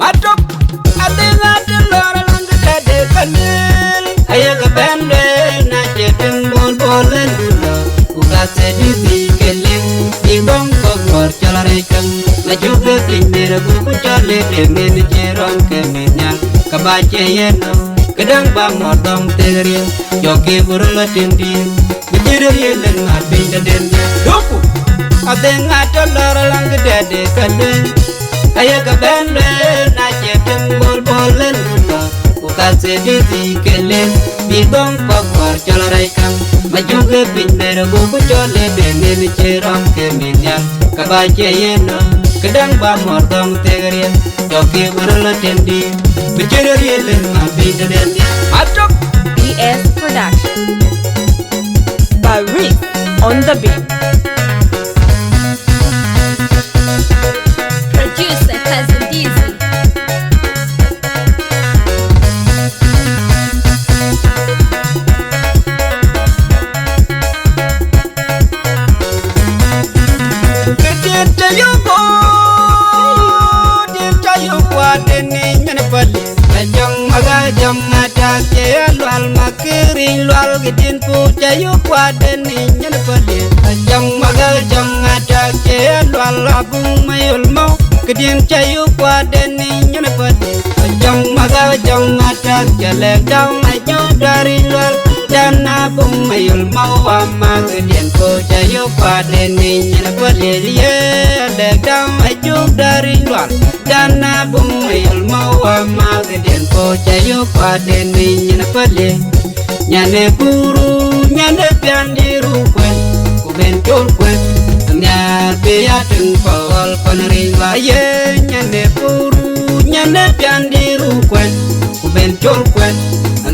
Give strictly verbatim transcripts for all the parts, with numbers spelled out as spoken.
Atök, adhil adhil lɔr alɔŋ kë tɛ̈de ka lueel. Ayek bɛ̈n lueel na cie tïŋ bol bol en du lɔ. Ku ka thedi dhil ke liŋ, dhil dɔŋ kɔ̈k luɔr cɔl arɛc käŋ. Majuk ke piny ber aguku cɔl le deŋ en cie rɔm ke mïth nhial. Ka ba cie yen nɔm, këdäŋ ba mɔ̈r dɔŋ thek riël. Jɔk ke bï röl atem dïïr. Bï cït riël en ŋath piny tëden. Duku, adhil ŋath tɔ̈ lɔr alɔŋ kë tɛ̈de ka lueel. Ayek bɛ̈n lueel na cie tïŋ bol bol en du lɔ. Ku ka thedi dhil ke liŋ, dhil dɔŋ kɔ̈k luɔr cɔl arɛc käŋ. Majuk ke piny ber aguku cɔl le deŋ en cie rɔm ke mïth nhial. Ka ba cie yen nɔm, këdäŋ ba mɔ̈r dɔŋ thek riël. Jɔk ke bï röl atem dïïr. Bï cït riël en ŋath piny tëden. Atök. B S Production. Baris on the beat. Producer Cousin Dizzy. Këdiɛ̈n ca yök, këdiɛ̈n ca yök kuat en ni nyin päl. Ajɔŋ maga jɔŋ atak cie lual makëric lual këdiɛ̈n pu ca yök kuat en ni nyin päl. Ajɔŋ maga jɔŋ atak cie lual abuk mayol mɔ̈u këdiɛ̈n ca yök kuat en ni nyin päl. Ajɔŋ maga jɔŋ atak cie lɛk dɔm ajuk dari lual. Dan abuk mayol mɔ̈u ama këdiɛ̈n pu ca yök kuat en ni nyin päl ye lɛk dɔm ajuk dari lual. Dan abuk mayol mɔ̈u ama këdiɛ̈n pu ca yök kuat en ni nyin päl ye. Nyan ë puru, nyan ë pian dï ru kuɛn, ku ben col kuɛn. Nhiaar bï ya tïŋ pɔɔl pan ric lual ye. Nyan ë puru, nyan ë pian dï ru kuɛn, ku ben col kuɛn.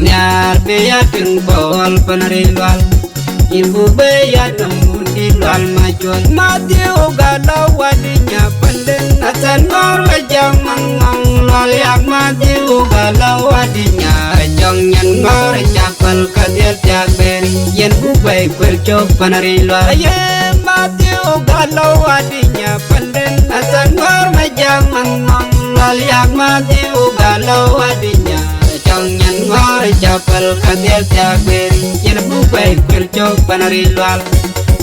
Nhiaar bï ya tïŋ pɔɔl pan ric lual. Yïn buk bɛ̈i ya nɔm wun dït lual ma cuɔl. Mathiu Galo wadi nya panden. Nathan Ŋɔ̈r ka jam man ŋɔŋ lual yak Mathiu Galo wadi nya. Jɔŋ nyan ŋɔ̈r ca päl ka dhiɛl thiak beri. Yïn buk bɛ̈i kuel cök pan ric lual. Aye Mathiu Galo wadi nya panden. Nathan Ŋɔ̈r ma jam man ŋɔŋ lual yak Mathiu Galo wadi nya. Cɔŋ nyan ŋɔ̈r ca päl ka dhiɛl thiak beri. Yïn buk bɛ̈i kuel cök pan ric lual.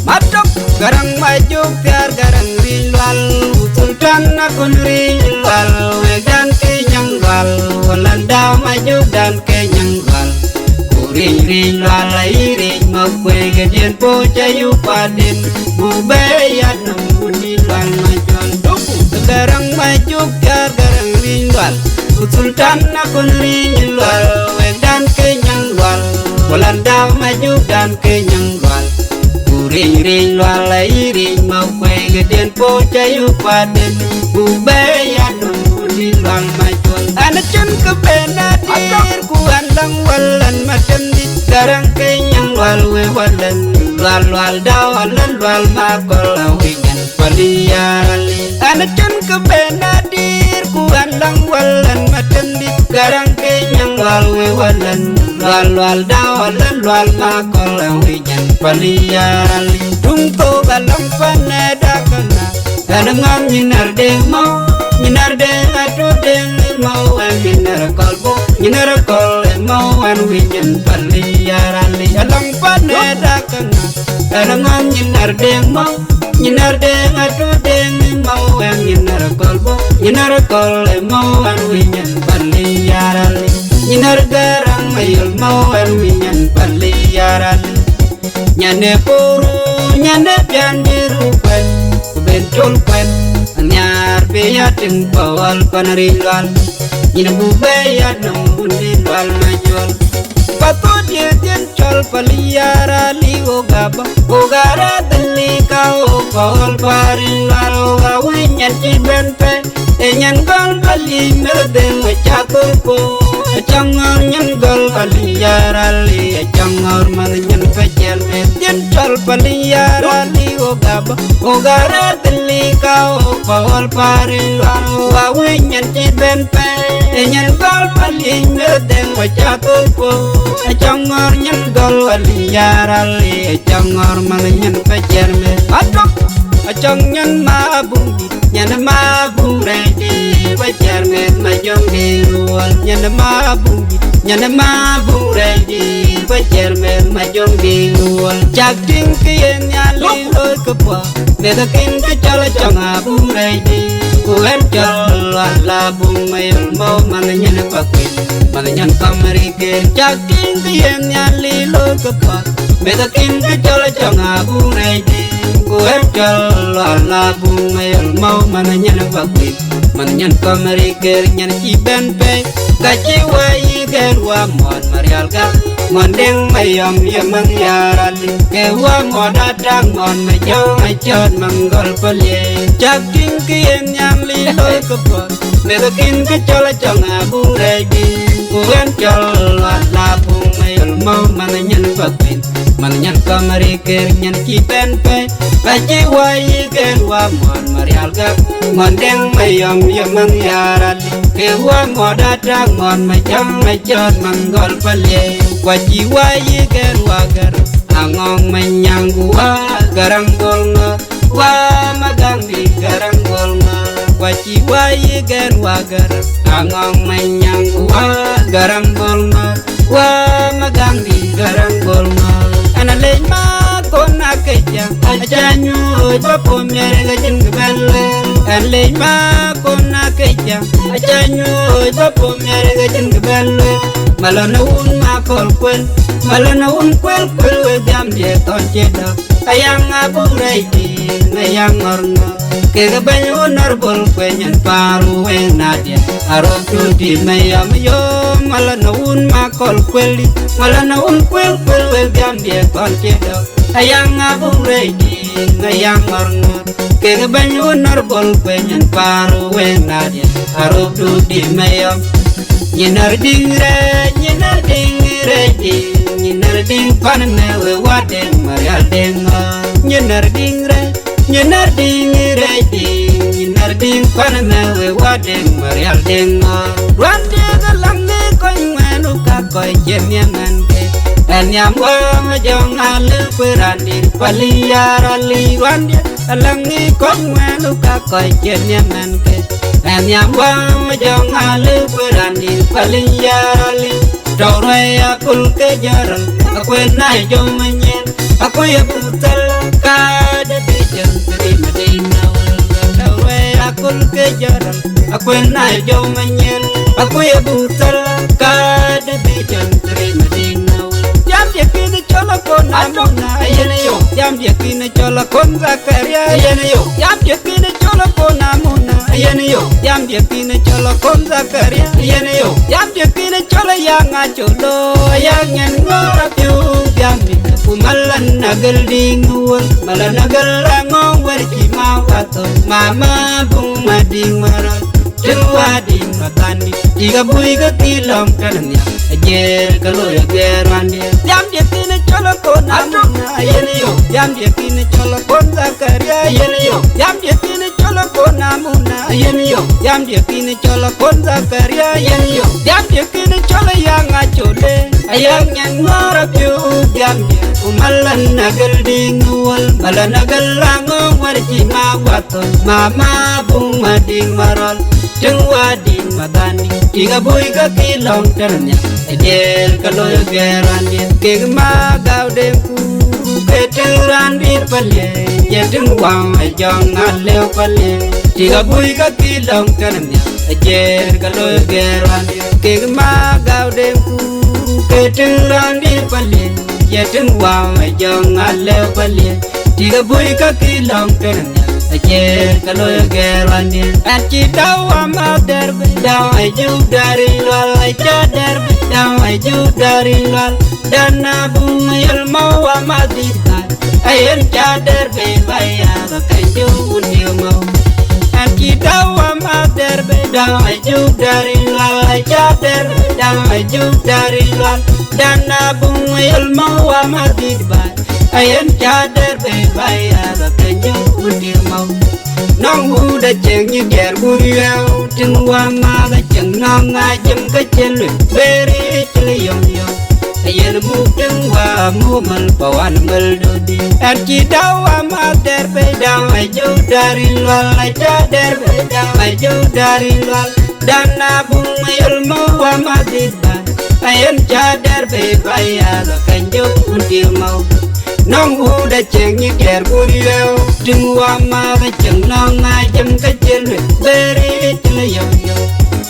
Matök, Garaŋ Majuk thiaar Garaŋ ric lual. Ku Sultan akun ric lual. Wek dan ke nyaŋ lual. Walan dau Majuk dan ke nyaŋ lual. Ku ric ric lual, ayi ric ma kuëë këdiɛ̈n pu ca yök kuat en. Buk bɛ̈i ya nɔm wun dït lual ma cuɔl. Duku, Garaŋ Majuk thiaar Garaŋ ric lual. Ku Sultan akun ric lual, wek dan ke nyaŋ lual. Walan dau Majuk dan ke nyaŋ lual. Ku ric ric lual, ayi ric ma kuëë këdiɛ̈n pu ca yök kuat en. Buk bɛ̈i ya nɔm wun dït lual ma cuɔl. An cïn kë ben adïr ku an läŋ wal an matem dït. Garaŋ ke nyaŋ lual we walan. Lual lual dau walan lual ma kɔl awic nyan. Pali yar Ali. An cïn kë ben adïr ku an läŋ wal an matem dït. Garaŋ ke nyaŋ lual we walan. Lual lual dau walan lual ma kɔl awic nyan. Pali yar Ali. Duŋ thok alɔŋ pan ë dak ŋa. An ŋɔm nyin ar deŋ mɔ̈u, nyin ar deŋ atu deŋ mɔ̈u, an nyin ar kɔl buk, nyin ar kɔl mɔ̈u, an wic nyan. Pali yar Ali. Alɔŋ pan ë dak ŋa. An ŋɔm nyin ar deŋ mɔ̈u, nyin ar deŋ atu deŋ mɔ̈u, an nyin ar kɔl buk, nyin ar kɔl mɔ̈u, an wic nyan. Pali yar Ali. Nyin ar Garaŋ Mayol mɔ̈u, an wic nyan. Pali yar Ali. Nyan ë puru, nyan ë pian dï ru kuɛn, ku ben col kuɛn. Nhiaar bï ya tïŋ pɔɔl pan ric lual. Yïn buk bɛ̈i ya nɔm wun dït lual ma cuɔl. Pathut ye dhiën cɔl Pali yar Ali wo gaba. Wo gara dhili ka wo pɔɔl pan ric lual wo ga wic nyan cï ben pɛ̈i. Ë nyan gɔl Pali meth dheŋ aca thol po. Aca ŋɔ̈r nyan gɔl Pali yar Ali, aca ŋɔ̈r manh nyan pecɛl meth. Dhiën cɔl Pali yar Ali wo gaba, wo gara dhili ka wo pɔɔl pan ric lual, wo awic nyan cï ben pɛ̈i. Ë nyan gɔl Pali meth dheŋ aca thol po. Aca ŋɔ̈r nyan gɔl Pali yar Ali, aca ŋɔ̈r manh nyan pecɛl meth. Atök, aca nyan ma abuk dït. Nyan ma buk rɛ̈ɛ̈c dï ba cɛɛr meth ma Jɔŋdït Luɔl, nyan ma buŋ dït, nyan ma buŋ rɛɛc dït, ba cɛɛr mɛth ma Jɔŋdït Luɔl. Cak tïŋ kë ye Nhialic looi ke puɔth, meth akïn kë cɔl Ajɔŋ abuŋ rɛɛc dït, ku ɣɛn cɔl Lual abuŋ Mayɔl Mɔu, manh nyan Pakuël, manh nyan Kɔmrikel. Cak tïŋ kë ye Nhialic looi ke puɔth, meth akïn kë cɔl Ajɔŋ abuŋ rɛɛc dït, ku ɣɛn cɔl Lual abuŋ Mayɔl Mɔu, manh nyan Pakuël, manh nyan Kɔmrikel, nyan cï bɛ̈n pɛ̈i, ka cï wä yïk ɣɛn wä muɔ̈n Marial Gak, muɔ̈n Deŋ Mayɔm ye manh Yar Ali, ke wä muɔ̈n Atak, muɔ̈n Majɔŋ Acɔt, Maŋgɔl Paliɛɛc. Cak tïŋ kë ye Nhialic looi ke puɔth, meth akïn kë cɔl Ajɔŋ abuŋ rɛɛc dït, ku ɣɛn cɔl Lual abuŋ Mayɔl Mɔu, manh nyan Pakuël, manh nyan Kɔmrikel, nyan cï bɛ̈n pɛ̈i, ka cï wä yïk ɣɛn wä muɔ̈n Marial Gak, muɔ̈n Deŋ Mayɔm ye manh Yar Ali, ke wä muɔ̈n Atak, muɔ̈n Majɔŋ Acɔt, Maŋgɔl Paliɛɛc. Ku acï wä yïk ɣɛn wä Garaŋ Aŋɔŋ Manyaŋ, ku wä Garaŋ Gol Ŋɔ̈ɔ̈r, wä Magaŋdït Garaŋ Gol Ŋɔ̈ɔ̈r. Ku acï wä yïk ɣɛn wä Garaŋ Aŋɔŋ Manyaŋ, ku wä Garaŋ Gol Ŋɔ̈ɔ̈r, wä Magaŋdït Garaŋ Gol Ŋɔ̈ɔ̈r. Ɣɛn alec ma kon akëc, aca nyuc ba pom miɛt ke cïn kë bɛ̈n lueel. Ɣɛn lec ma kon akëc, aca nyuc ba pom miɛt ke cïn kë bɛ̈n lueel. Malɔn ë wun ma kɔl kuel, malɔn ë wun kuel kuel, wek jamdiɛ̈ thɔn cï dɔ̈k. Ayaŋ abuŋ rɛɛc dït, Ayaŋ ŋɔ̈r ŋɔ̈r, kekë bɛ̈ny Honorable Kueny, nyan Paru Weng Nadia, Arop Dut dït Mayɔm yom, malɔn ë wun ma kɔl kuel dït, malɔn ë wun kuel kuel, wek jamdiɛ̈ thɔn cï dɔ̈k. Ayaŋ abuŋ rɛɛc dït, Ayaŋ ŋɔ̈r ŋɔ̈r, kekë bɛ̈ny Honorable Kueny, nyan Paru Weng Nadia, Arop Dut dït Mayɔm. Nyin när diŋ rɛɛc, nyin när diŋ rɛɛc diŋ, nyin när diŋ pan mɛ̈ we wa Deŋ Marial Deŋ ŋɔ̈ɔ̈r. Nyin när diŋ rɛɛc, nyin när diŋ rɛɛc diŋ, nyin när diŋ pan mɛ̈ we wa Deŋ Marial Deŋ ŋɔ̈ɔ̈r. Ruandiɛ̈ ke läŋ ni kɔc ŋuɛ̈ɛ̈n, u ka kɔc cïn nhiam ɣɛn ke. Ɣɛn nhiam wä Majɔŋ Alëu, ku raan dït Paliɛɛc Yar Ali. Ruandiɛ̈ ke läŋ ni kɔc ŋuɛ̈ɛ̈n, u ka kɔc cïn nhiam ɣɛn ke. Ɣɛn nhiam wä Majɔŋ Alëu, ku raan dït Paliɛɛc Yar Ali. Tɔ̈u ruɛ̈i akol ke jɔt röl, akuën na jɔ̈m nyin, akuc abuk thäl, ka de bi jɔt röl, Madina wal. Tɔ̈u ruɛ̈i akol ke jɔt röl, akuën na jɔ̈m nyin, akuc abuk thäl, ka de bi jɔt röl, Madina wal. Jamdiɛ̈ kïn cɔl Akon Amuna, ayen yo. Jamdiɛ̈ kïn cɔl Akon Zakaria, ayen yo. Jamdiɛ̈ kïn cɔl Akon Amuna, ayen yo. Jamdiɛ̈ kïn cɔl Akon Zakaria, ayen yo. Jamdiɛ̈ kïn cɔl Ayaŋ Acolo, Ayaŋ nyan ŋɔ̈ɔ̈r apiu, jamdiɛ̈. Ku malɔn agël diŋ wöl, malɔn agël aŋɔ̈ŋ wär cï ma wathok, mama buŋ ma diŋ marɔl. Tïŋ wä diŋ ma thandït, tik abui ke kï lɔ̈ŋ tënë nhial, ajiël ke loi aguiɛɛr ruandiɛ̈. Jamdiɛ̈ kïn cɔl Akon Amuna, ayen yo. Jamdiɛ̈ kïn cɔl Akon Zakaria, ayen yo. Jamdiɛ̈ kïn cɔl Akon Amuna, ayen yo. Jamdiɛ̈ kïn cɔl Akon Zakaria, ayen yo. Jamdiɛ̈ kïn cɔl Ayaŋ Acole, Ayaŋ nyan ŋɔ̈ɔ̈r apiu, jamdiɛ̈. Ku malɔn agël diŋ wöl, malɔn agël aŋɔ̈ŋ wär cï ma wathok, mama buŋ ma diŋ marɔl. Tïŋ wä diŋ ma thandït, tik abui ke kï lɔ̈ŋ tënë nhial, ajiël ke loi aguiɛɛr ruandiɛ̈. Kek ma gäu Deŋ Kuur, ke tïŋ raan dït Paliɛɛc, ye tïŋ wä Majɔŋ Alëu Paliɛɛc. Tik abui ke kï lɔ̈ŋ tënë nhial, ajiël ke loi aguiɛɛr ruandiɛ̈. Kek ma gäu Deŋ Kuur, ke tïŋ raan dït Paliɛɛc, ye tïŋ wä Majɔŋ Alëu Paliɛɛc. Tik abui ke kï lɔ̈ŋ tënë nhial, ajiël ke loi aguiɛɛr ruandiɛ̈. Ɣɛn cï dau wä ma dɛ̈r bï dau, ajuk däri Lual, aca dɛ̈r bï dau, ajuk däri Lual. Dan abuŋ Mayɔl Mɔu wä ma dhït gat, ayen ca dɛ̈r bï ba ya ba kɛn ju wun diu Mɔu. Ɣɛn cï dau wä ma dɛ̈r bï dau, ajuk däri Lual, aca dɛ̈r bï dau, ajuk däri Lual. Dan abuŋ Mayɔl Mɔu wä ma dhït bat, ayen ca dɛ̈r bï ba ya ba kɛn ju wun diu Mɔu. Nɔŋ wut acieŋ nyin diɛɛr bur yɛɛu, tïŋ wä ma acieŋ nɔŋ acieŋ ke cï luel, beri cï le yɔm yɔm. Ayen buk tïŋ wä mu mal pa wan mal dodi. Ɣɛn cï dau wä ma dɛ̈r bï dau, ajuk däri Lual, aca dɛ̈r bï dau, ajuk däri Lual. Dan abung mayol mau wa madit ba. Ayen ca der be ba ya la kan jok un ti mau. Nong u da cheng ni der bur yo. Ting wa ma da cheng nong a jem ka chel beri chel yo yo.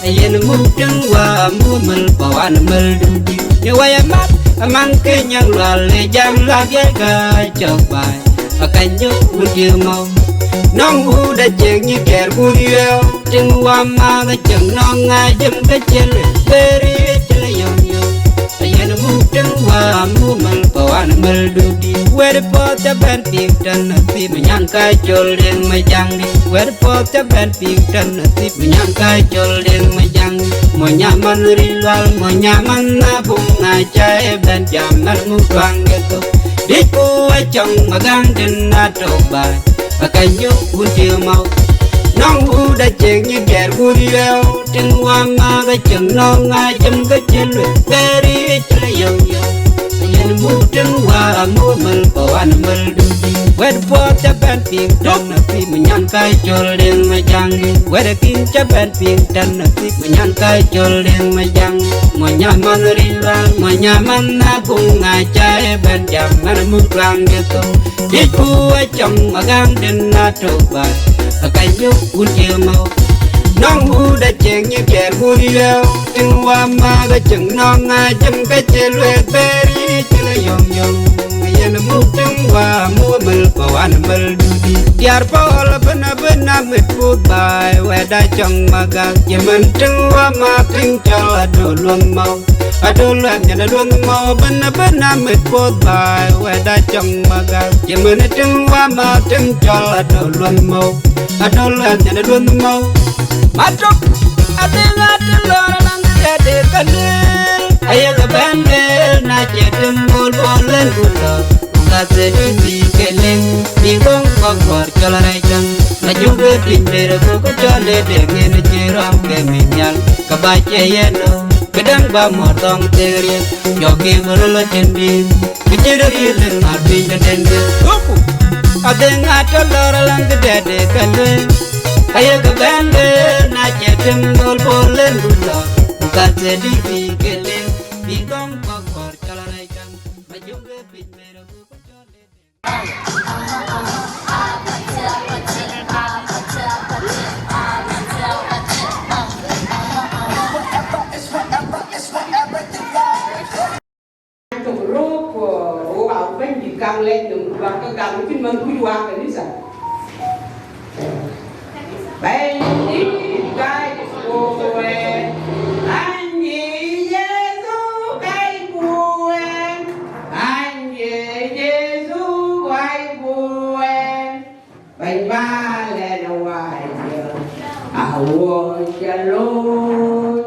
Ayen mu ting wa mu mal pa wan mal du di. Ni wa ya mat amang ke nyang la le jam la ge ga chok bai. Akanyo udiemo. Nong uda cheng ni ker udio. Ting wa ma ga cheng nong a jem ga chel. Beri chel yom yom. Ayen mu ting wa mu mal pa wan mal du di. Wer po ta ben ping tan na pi ma nyang ka chol deng ma jang di. Wer po ta ben ping tan na pi ma nyang ka chol deng ma jang di. Mo nyaman ri lwal mo nyaman na bung na cha e ben jam na mu twang ge to. Diku acong magang den na to ba. Akanyo udiemo. Nong uda cheng ni ger udio. Ting wa ma ga cheng nong a jem ga chel. Beri chel yom yom. Ayen mu ting wa mu mal pa wan mal du di. Wer po ta ben ping tan na pi ma nyang ka chol deng ma jang di. Wer kin ta ben ping tan na pi ma nyang ka chol deng ma jang. Mo nyaman ri lwal mo nyaman na bung a cha e ben jam man mu twang ge to. Diku acong magang den na to ba. Akanyo udiemo. Nong uda cheng ni ger udio. Ting wa ma ga cheng nong a jem ka chel we beri chel yom yom. Yen mu ting wa mu mal pa wan mal du di. Diar pa la bena bena mit put bai we da chong magang. Yemen ting wa ma ting chol ado luang mau. Ado luang nyan luang mau bena bena mit put bai we da chong magang. Yemen ting wa ma ting chol ado luang mau. Adol an nyan adol mau. Matok adil adil lor lang dede kalil. Aye ka bende na chetem bol bol len kuto. Ka se di bi keleng bi gong kok bor chol rai kang. Na juga pin bere ko ko chole de ngene cheram ke minyal. Ka ba che yeno kedang ba mor dong terie. Yo ke bolo la chendi. Kucïdë riël ë ŋa piny tëden ke. Duku, adheŋ atɔ lɔr alaŋ këdɛ̈t ë kɛ̈lë. Ayek bɛ̈n ke na cɛ tim dol bol len du lɔ. Ku ka thɛ̈dï bï ke lëŋ, bï gɔ̈ŋ kɔ̈k kɔ̈r cɔl arɛc käŋ. Ma jɔŋ ke piny mer abuk cɔl ë dëŋ. Tök röök, wo ka Bɛ̈nydït kaŋ lɛc nhom, ku bäk ke gam, cïn man kuc wak kanitha. Bɛ̈nydït ka puɔ̈u ë, Bɛ̈nydït Jethu ka puɔ̈u ë, Bɛ̈nydït Jethu ka puɔ̈u ë. Bɛ̈ny bä lɛn awäc, awuɔ̈c ca looi,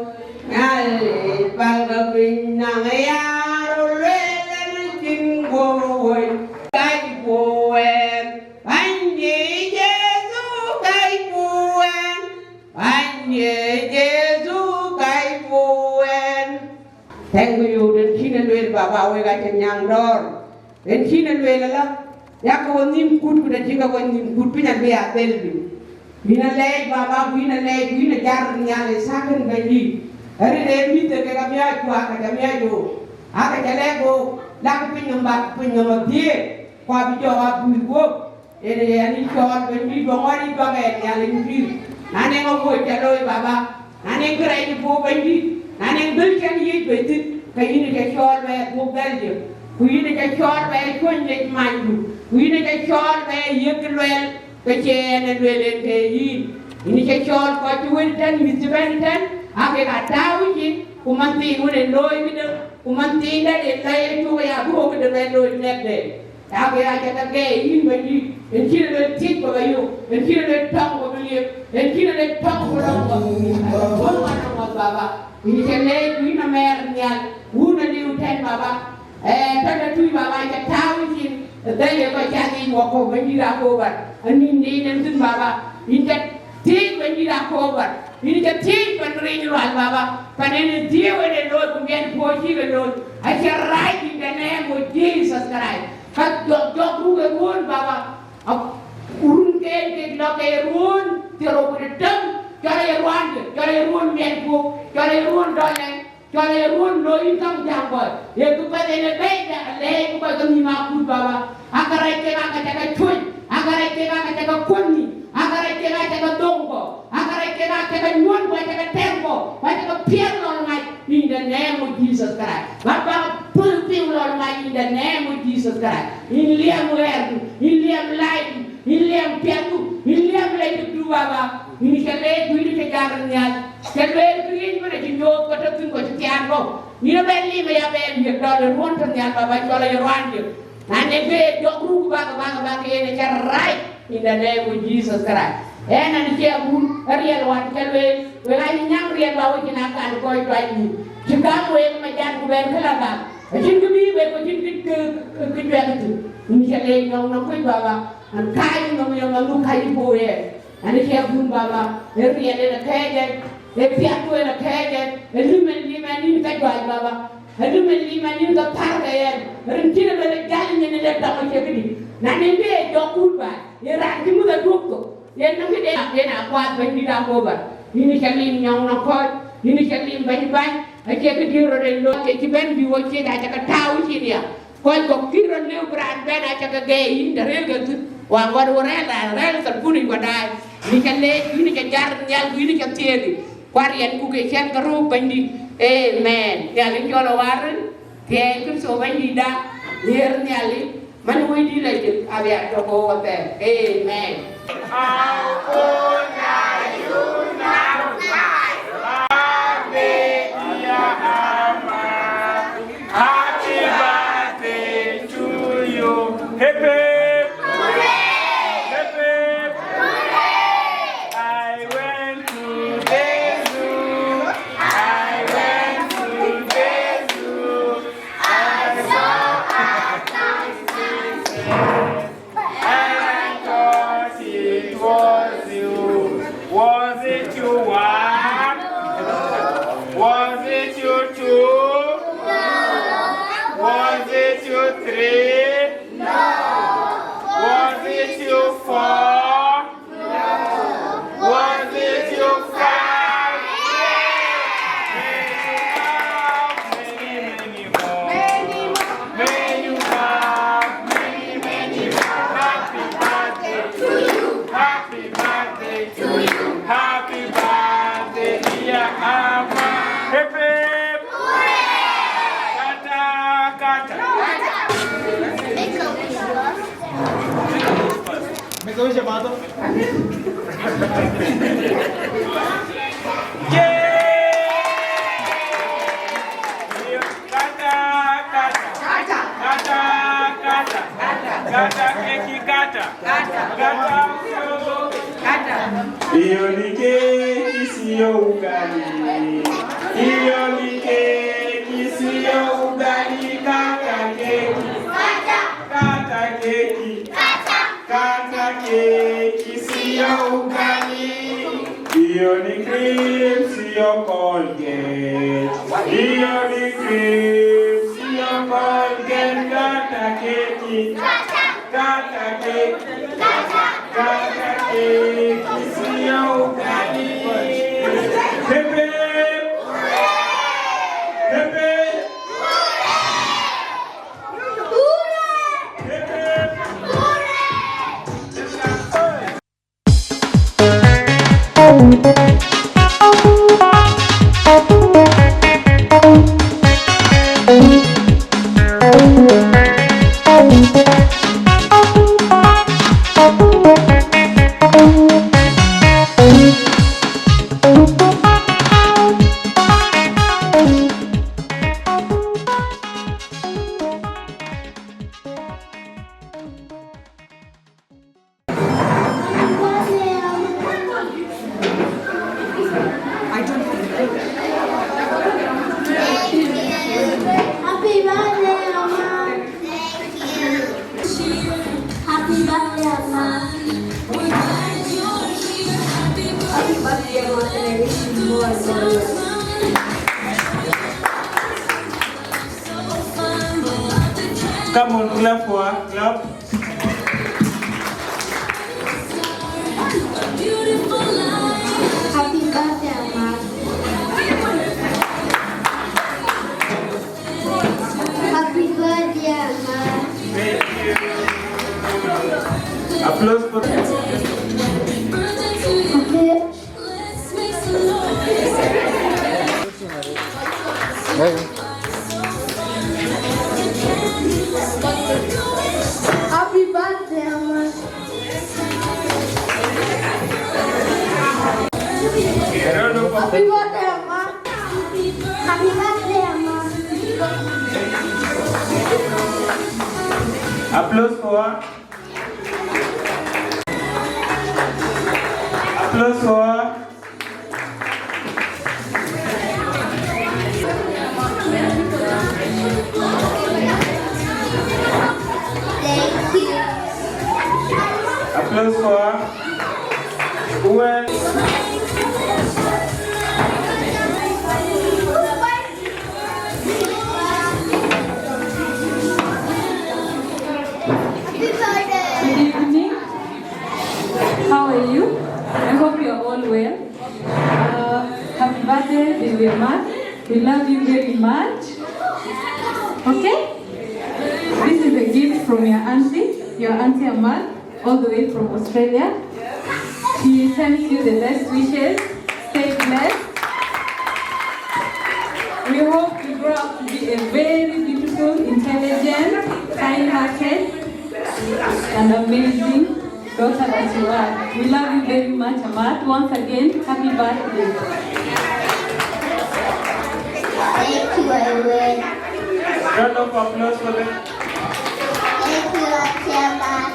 Nhialic päl ke piny naŋ yar, lueel ɛn cïn guɔ̈p wöc, kac puɔ̈u ɛn, Bɛ̈ny Jethu kac puɔ̈u ɛn, Bɛ̈ny Jethu kac puɔ̈u ɛn. Thank you, den cïn e lueel baba wek acïn nyaŋ dɔ̈ɔ̈r. En cïn e lueel ëlä, yakë we nhïïm kut, ku të cï ke we nhïïm kut piny abï ya dhël piny. Yïn alɛɛc baba, ku yïn alɛɛc, ku yïn ajar Nhialic thäkën Bɛ̈nydït. Ërin ee mïth ke ka miɔɔc, ku aka ca miɔɔc ɣok, aka ca lɛ̈k ɣok, lak piny nɔm bak piny nɔm adhiëëth, ku abï jɔɔk abï guöp. Yen ë yɛn yï cɔɔl Bɛ̈nydït, bä ŋuɔ̈t yï bäk ɣɛn Nhialic pïïr. Na nɛŋ awuɔ̈c ca looi baba, na nɛŋ kërɛɛc ë puɔ̈u Bɛ̈nydït, na nɛŋ dhël cän yiëc bei thïn, ke yïn ë ca cɔɔl bɛ dhuök dhɛl jë, ku yïn ë ca cɔɔl bɛ cuɔ̈ny lec manydu, ku yïn ë ca cɔɔl bɛ yiëk luɛl, ke cie ɣɛn ë lueel en ke yïn. Yïn ë ca cɔɔl kɔc cï wën tɛ̈n, mïth cï bɛ̈n tɛ̈n, aa kek aa tääu cin, ku man thiin wën en looi këdë, ku man thiin dɛ̈t en lɛc ë cuk aya bï ɣok këde bɛ looi next day. Yak ya ca ke gɛɛi yïn Bɛ̈nydït, en cïn e luel thiëc bä ke yök, en cïn e luel tɔŋ bä ke liep, en cïn e luel tɔŋ bä lɔ̈ŋ bä. Wun wan aŋuɔth baba, yïn cä leec ku yïn amɛɛr nhial, wun aliu tɛ̈n baba. Ee, tɔ̈ tɔ̈ tui baba ca tääu yïn cin, dhɛ̈l ye kɔc cath yiic wakɔ̈u Bɛ̈nydït akobar, anïn de yïn en thïn baba, yïn ca thiëëc Bɛ̈nydït akobar, yïn ca thiëëc pan riic lual baba, pan en e dhiëëu en e looi ku miɛt puɔ̈u cï ke looi, acie rac in the name of Jesus Christ. Ka jɔk jɔk ruk ë ruɔ̈ɔ̈n baba, a run keen kek lɔ ke ruɔ̈ɔ̈n thiërrou ku dätem, Cɔl aye ruaande, cɔl aye ruɔ̈n miɛt guɔ̈p, cɔl aye ruɔ̈n dɔl lɛŋ, cɔl aye ruɔ̈n looi yïn käŋ jäŋ kɔc. Ye kë path en ë bɛ̈ɛ̈i de alɛɛc ku kɔc ke nhïïm akut, Baba. Akërɛc kek aa ka ca ke cuɔ̈ny, akërɛc kek aa ka ca ke kuɔ̈n nhïïm, akërɛc kek aa ca ke dhoŋ kɔ̈u, akërɛc kek aa ca ke nyuɔ̈n ku aca ke tɛ̈m kɔ̈u, ku aca ke piɛth lɔl ŋac. In the name of Jesus Christ. Baba, puɔ̈l piŋ lɔl ŋac in the name of Jesus Christ. Yïn liɛm ɣɛɛrdu, yïn liɛm lɔcdu, yïn liɛm piɛthdu, yïn liɛm lɛcdu, Baba. Yïn ca leec ku yïn ca jat nhial. Ca lueel kë rin ëbën acï nyooth, ku tɔ̈ thïn ku acï thiaan bɔ̈. Yïn abɛn lim aya bɛn wiëk dɔl ë ruɔ̈n tɔ̈ nhial, Baba, cɔl aye ruaande. Na nɛn kë ye jɔk ruk bäk, bäk, bäk, yen aca rac in the name of Jesus Christ. Ɣɛn an, cie abun, ë riɛl wään ca lueel, wek aa yï nyam riɛl, ba we cïn akan kɔc tuany nhïïm. Cï gäm wek majan ku bɛn kë la gam. Acïn kë bïï wek, ku acïn kë, kë, kë, kë juɛk thïn. Yïn ca leec nɔm nɔm kuc, Baba, an, kac nɔm yɔm, an, luk kac yï bɔ̈ ɣɛn. An, cie abun, Baba, ë riɛl en akɛɛc ɣɛn, ë piathdu en akɛɛc ɣɛn, ë lïm en lïm ɣɛn yïn ka juac, Baba, ë lïm en lïm ɣɛn yïn ka pär ke ɣɛn, rin cïn ë lël ë jäl nyin ë lek tɔŋ acie këdï. Na nɛn bï ye jɔk kut baai, ye raan cï muth aduɔ̈k thok, yen nɔm këde, yen akuath Bɛ̈nydït Akoba, yïn ca lim nyɔŋ nɔm kɔc, yïn ca lim bɛ̈ny bäny, acie këdï rot en looi, ke cï bɛ̈n bï wo ciëc, aca ke tääu cin ya. Kɔc kɔ̈k cï röt lëu bï raan bɛ̈n, aca ke gɛɛi yïn, të rëër ke thïn. Wa ŋuɔt wo rɛ̈ɛ̈r raan rɛ̈ɛ̈r thalpun yic wadai. Yïn ca leec, yïn ca jar nhial, ku yïn ca thiëëk. Ku ariɛnku ke cɛn ke röök Bɛ̈nydït. Amen. Nhialic cɔl awarë, thiɛɛi Kërtho Bɛ̈nydïtda, nhiër Nhialic, man Wëidït la jël, abï a tök ɣok athɛɛr. Amen. How old are you now? Happy birthday, dear Ama. Happy birthday to you. Hip, hip. Hooray! Hip, hip. Hooray! I went to the zoo. I went to the zoo. I saw a nice princess. And I thought it was you. Was it you one? Was it you two? Was it you three? Was it you four? Was it you five? Many, many more. Many, many, many more. Happy birthday to you. Happy birthday to you. Happy birthday, dear Ama. Hip, hip. Hooray! Kata, kata. Kata. Yay! Kata, kata. Kata. Kata, kata. Kata keki kata. Kata. Kata. Kata. Hiyo ni keki, siyo ugali. Hiyo ni keki, siyo ugali. Kata keki. Kata keki. Kata keki, siyo ugali. Hiyo ni cream, siyo Colgate. Hiyo ni cream, siyo Colgate. Kata keki. Kata keki. Kata keki, siyo ugali. Hip, hip. Hip, hip. Happy birthday, Ama. Thank you. Happy birthday, Ama. Happy birthday, Ama, and I wish you more and more years. Come on, clap for her, clap. Happy Happy birthday, Amat. Happy birthday, Amat. Happy birthday, Amat. Applause for her. Applause for her. Thank you. Applause for her. Well. Good evening. How are you? I hope you are all well. Uh, happy birthday, baby Amat. We love you very much. Okay? This is a gift from your auntie, your auntie Amat, all the way from Australia. She sends you the best wishes. Stay blessed. We hope you grow up to be a very beautiful, intelligent, kind-hearted, and amazing daughter that you are. We love you very much, Amat. Once again, happy birthday. Thank you, I will. Round of applause for them. Thank you, Auntie Amat.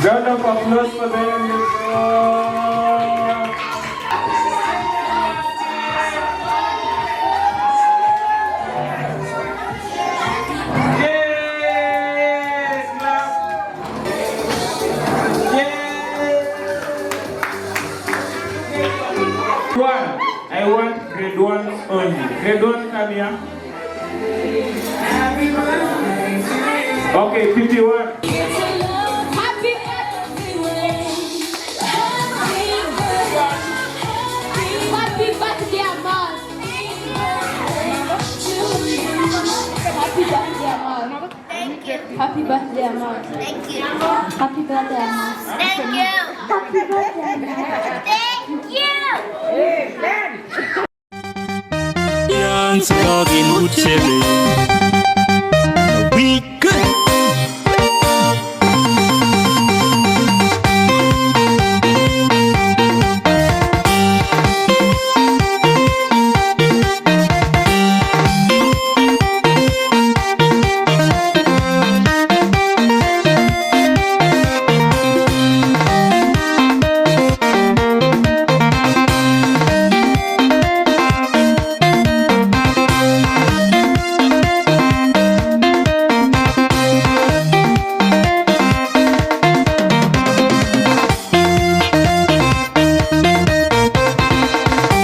Round of applause for them. Yes, clap. Yes. One. I want grade ones only. Grade one, come here. Okay, P P one. Happy birthday, Amat. Happy birthday, Amat. Happy birthday, Amat. Thank you. Happy birthday, Amat. Thank you. Happy birthday, Amat. Thank you. Happy birthday, Amat. Thank you. Amen. Yan si dog in good shape. Weak.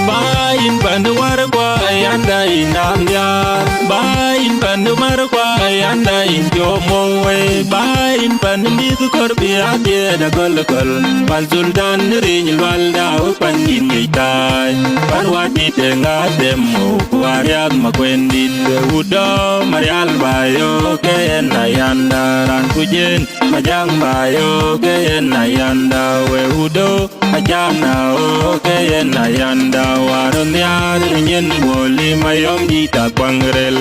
Ba yïn pan wär kua yanda yïn dam diaar. Ba yïn pan wär kua yanda yïn jom wei. Ba yïn pan mïth kor bï adhiëëd agöl agöl. Pan Sultan riny lual da wek pan yïn ŋic thaai. Pan wä dït ë ŋa them muk wä riath ma kuendït. Wudɔ Marial ba yo ke yen ayanda ran ku jen. Majang ba yo ke yen ayanda we udo. Ajana o ke yen ayanda waron yar nyen boli mayom di ta kwangrel.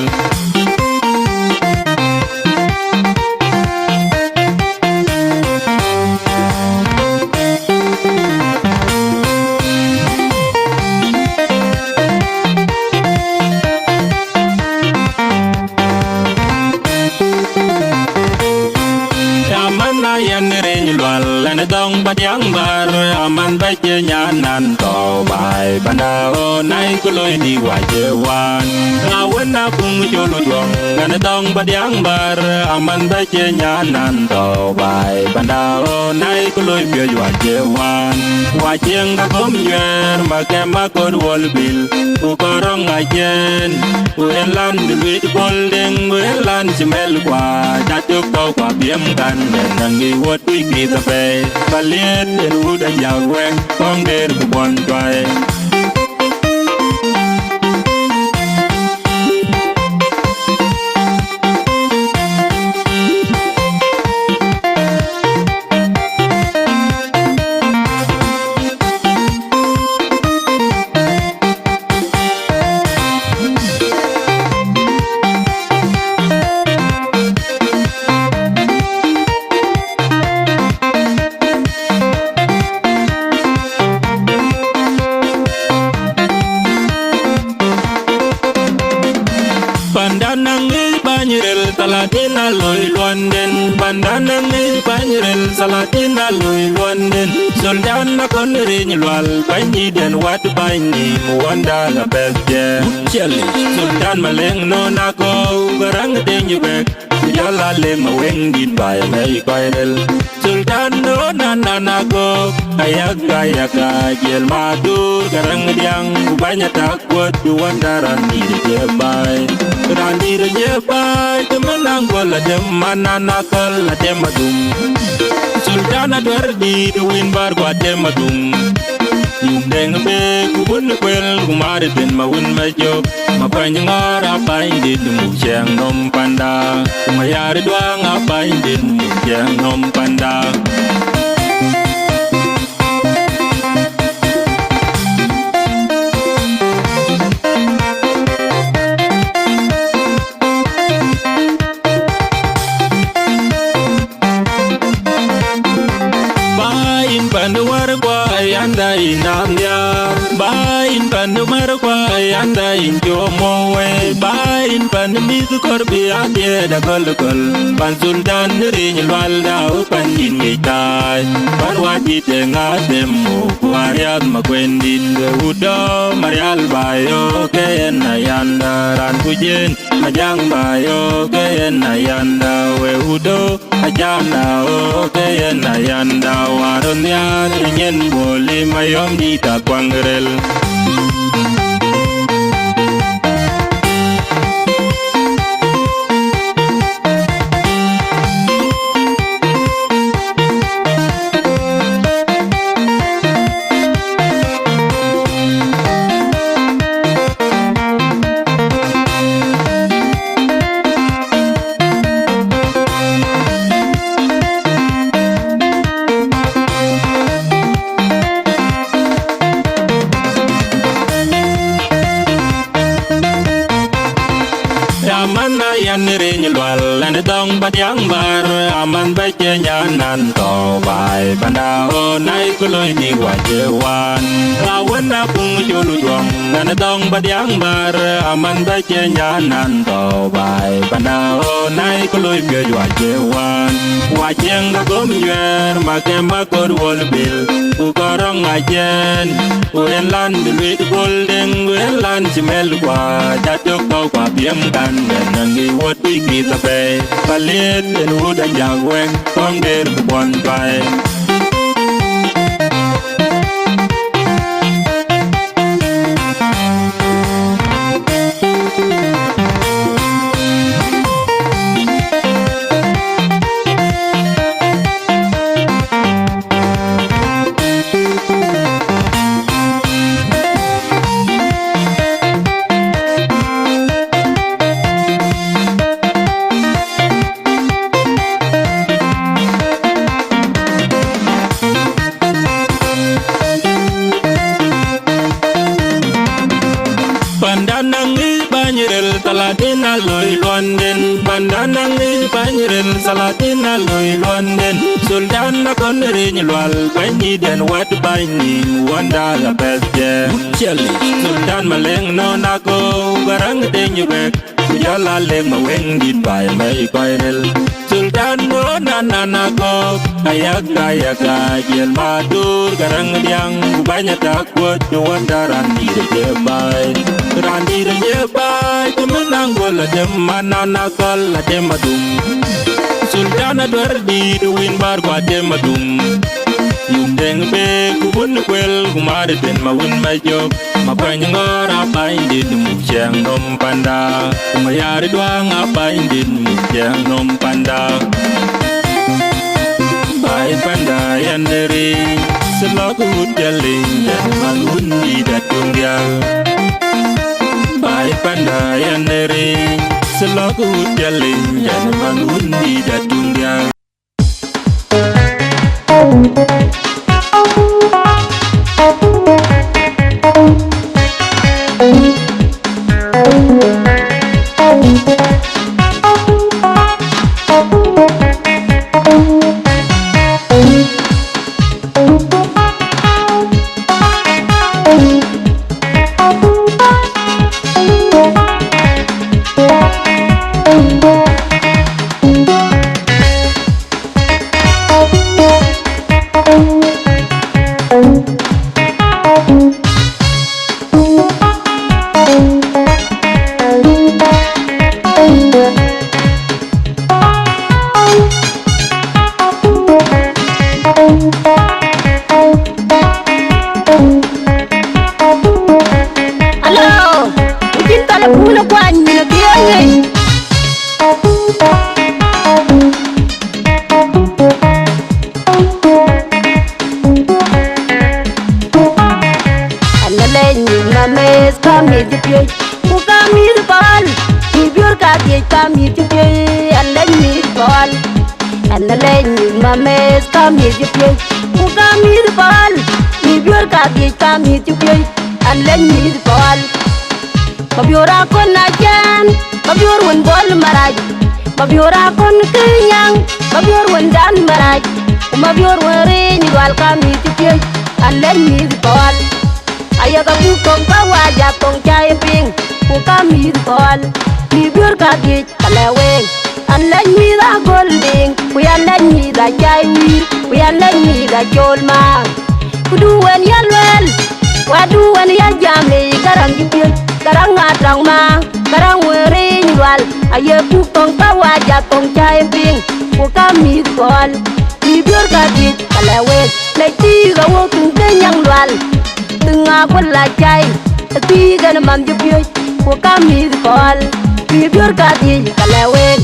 Aman na yan reny lual, an dong ba diang bar, aman ba che nyan nan to bai, banda o nai kuloi di wache wan. Na wen na kum cholo duong, an dong ba diang bar, aman ba che nyan nan to bai, banda o nai kuloi pio wache wan. Wache nga gom nyer, ma ke ma kod wol bil, ku korong ajen. Ku en lan luit bol deng, ku en lan cï mɛl kua, ca tök tɔ̈u kua biɛm kan, en naŋ ŋic wuɔt tuc pith apɛi. Ba liet en wut ajak wɛ̈ŋ, kɔŋ der ku buɔn tuai. Salatin aloi luɔnden, Sultan akɔn riny lual, bany diden wat bany nim, wanda la bɛth jɛ. Sultan maleng non akɔ, garang deny bɛk, ku jɔl alim aweng dit bay mɛi kɔc rel. Sultan non anan akɔ, ayak ayak ajiel madur, garang diang, ku bany atak. Kuɔt wanda randït ë jëp baai, randït ë jëp baai, të mën aŋgɔl adem, man an akɔl adem adum. Sultan aduɛr dïït win bär ku adem adum. Yum dɛŋ bek ku bun kuel ku mar thïn ma wun ma jök, ma kuany ŋɔɔr apanydït muk ciɛɛŋ nɔm panda, ku ma yar duaŋ apanydït muk ciɛɛŋ nɔm panda. Baai yïn pan wär kua yanda yïn nam nhiaar. Baai yïn pan wär kua yanda yïn cuɔm wei. Baai yïn pan mïth kɔ̈r bï adhiëëth agɔl agɔl. Pan Sultan riny lual dau pan yïn ŋic thaai. Pan wä cï tëŋ adhem muk wär yath ma kuendït. We wut dɔ̈ Marial Bayo ke yen ayanda raan kuc yen. Majaŋ Bayo ke yen ayanda we wut dɔ̈. Ajanda o ke yen ayanda wär nhiaar nyen boli mayɔm dït akuaŋ rel. Aman ayan riny lual, an dɔŋ badiaŋ bar, aman bɛcë nyanan tɔ̈ baai panda o nai kuloi di wace wan. Awën apuŋ col juɔŋ, an dɔŋ badiaŋ bar, aman bɛcë nyanan tɔ̈ baai panda o nai kuloi piöc wace wan. Waciëŋ ka gom juɛɛr, ma kɛm akor wol bil, ku kɔrɔŋ aciɛɛn. Ku en lan de luit gol deŋ, ku en lan cï mɛl kua, ca tök tɔ̈u kua biɛm kan, bɛn naŋ ŋic wuɔt kuc kith apɛi. Paliet en wut ajak wɛŋ, kɔŋ der ku buɔn tuai. Panda naŋ ŋic bäny rel, Salatin aloi luɔnden. Panda naŋ ŋic bäny rel, Salatin aloi luɔnden. Sultan akɔn riny lual, bäny dït en wät bäny nïïm, wanda la bɛth jɛ. Sultan maleng nɔn akɔ, Garang deny bɛk. Ku jɔl alem aweng dït baai mɛi kɔc rel. Sultan ŋö nanana kɔ̈k, ayak ayak ajiël madur Garang diaŋ, ku bäny atak kuɔt wanda randït acie baai. Randït acie baai, cï mën aŋgol adem, man an akɔl adem adum. Sultan aduɛr dït win bär ku adem adum. Yum deŋ bek ku bun kuel, ku mar thïn ma wun ma jök. Ma kuany ŋɔɔr apanydït muk ciɛɛŋ nɔm panda, ku ma yar duaŋ apanydït muk ciɛɛŋ nɔm panda. Baai panda yɛn deri, së lɔk wut jali, yɛn man wun dït atuŋ diaal. Baai panda yɛn deri, së lɔk wut jali, yɛn man wun dït atuŋ diaal. Alo, ucin thal pun akuany min apiɛŋ ŋic. An la lɛc mïth ma meth ka mïth cï piöc, ku ka mïth pɔ̈l, mïth biöör kadhiëc ka mïth cï piöc, an lɛc mïth pɔ̈l. An la lɛc mïth ma meth ka mïth cï piöc, ku ka mïth pɔ̈l, mïth biöör kadhiëc ka mïth cï piöc, an lɛc mïth pɔ̈l. Mabiöör akɔn acɛɛn, mabiöör wën bɔ̈l marac, mabiöör akɔn kënyaŋ, mabiöör wën dan marac, ku mabiöör wën riiny lual ka mïth cï piöc, an lɛc mïth pɔ̈l. Ayek abuk thoŋ ka wac a thoŋ ca ye piŋ, ku ka mïth pɔ̈l, mïth biöör kadhiëc ka lɛ̈k week. An lɛc mïth agöl diŋ, ku yan lɛc mïth acai wïïr, ku yan lɛc mïth acol maar. Ku du wën ya lueel, wa du wën ya jam ë Garaŋ cï piöc, Garaŋ atɔŋ ma, Garaŋ wën riiny lual, aye buk thoŋ ka wac a thoŋ ca ye piŋ, ku ka mïth pɔ̈l, mïth biöör kadhiëc ka lɛ̈k week. Lɛc thiik awok thïn ke nyaŋ lual, thïn ŋa ku la cai, ë thiik en man cï piöc, ku ka mïth pɔ̈l, mïth biöör kadhiëc ka lɛ̈k week.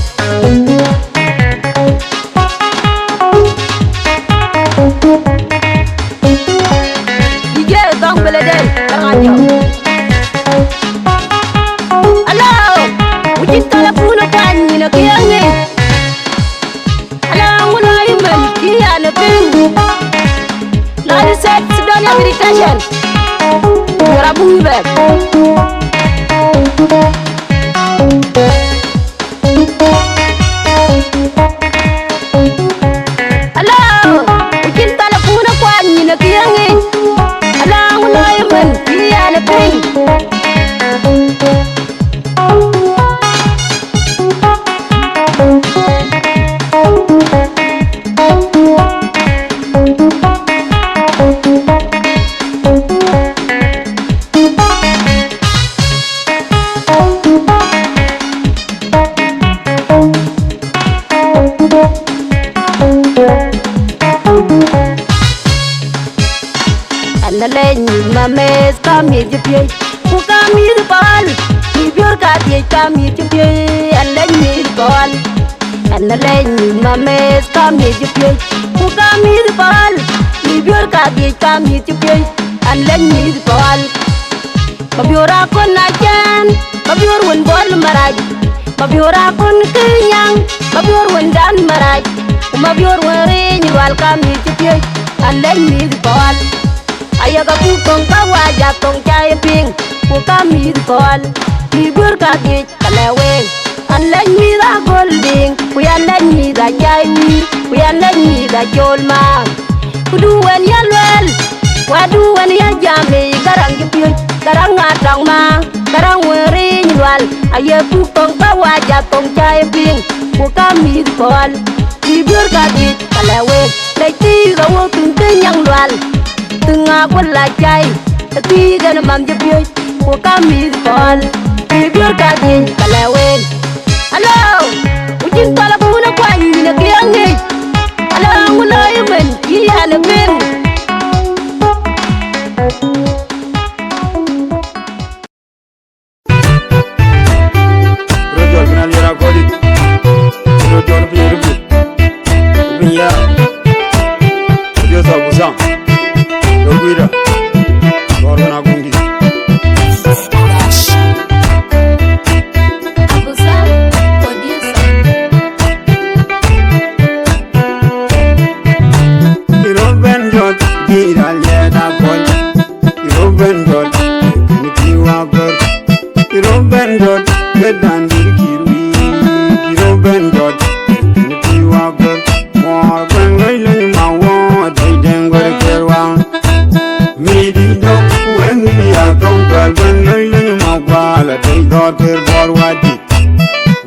D J Thɔŋ Pelede, Thɔŋ Ajɔk. Alo, ucin thal pun akuany min apiɛŋ ŋic. Ala ŋun a yï mën cï an ë piŋ. Lɔɔr South Sudan Agriculture. Yɔr abuk yï bɛ̈ɛ̈k. Alo, ku cïn thal akun akuany nyin ë kiëŋ yic. Ala ŋun a yï mën cï an ë piŋ. An alec mïth ma meth ka mïth cï piöc, ku ka mïth pɔ̈l, mïth biöör ka dhiëc ka mïth cï piöc, an lec mïth pɔ̈l. An alec mïth ma meth ka mïth cï piöc, ku ka mïth pɔ̈l, mïth biöör ka dhiëc ka mïth cï piöc, an lec mïth pɔ̈l. Mabiöör akon acɛɛn, mabiöör wën bɔ̈l marac, mabiöör akon kënyaŋ, mabiöör wën dan marac, ku mabiöör wën riiny lual ka mïth cï piöc, an lec mïth pɔ̈l. Ayek abuk thoŋ ka wac a thoŋ ca ye piŋ, ku ka mïth pɔ̈l, mïth biöör ka dhiëc ka lɛ̈k week. An lec mïth agöl diŋ, ku yan lec mïth acai wïïr, ku yan lec mïth acol maar. Ku du wën ya lueel, wa du wën ya jam ë Garaŋ cï piöc, Garaŋ atɔŋ ma, Garaŋ wën riiny lual, aye buk thoŋ ka wac a thoŋ ca ye piŋ, ku ka mïth pɔ̈l, mïth biöör ka dhiëc ka lɛ̈k week. Lec thiik awok thïn ke nyaŋ lual, thïn ŋa ku la cai, ë thiik en man cï piöc, ku ka mïth pɔ̈l, mïth biöör ka dhiëc ka lɛ̈k week. Alo, ku cïn thal abun akuany nyin ë kiëŋ yic. Alo, ŋu looi ëmën cï an ë piŋ. Röt jɔl bï na liɛr akɔ̈ɔ̈dït, röt jɔl piny röt piny, piny ya. Röt jɔl thɔ̈k ku thɔ̈ŋ, röt guiirda, lɔɔr ɣön aguŋdït. Röt bɛ̈n jɔt, guiirda liɛɛt akɔ̈l. Röt bɛ̈n jɔt, kën kï wa gɔ̈r. Röt bɛ̈n jɔt, këdan dït kï ruic. Röt bɛ̈n jɔt, kën kï wa gɔ̈r. Muɔɔr bɛ̈n lɔc lɔc ma wɔ, dɛ̈i dɛ̈ŋ gɔ̈r kër waŋ. Mïdït dɔ̈k, wën ya thɔ̈ŋ kuɛl bɛ̈n lɔc lɔc ma gual, dɛ̈i dhɔ̈r kër bɔ̈r wadït.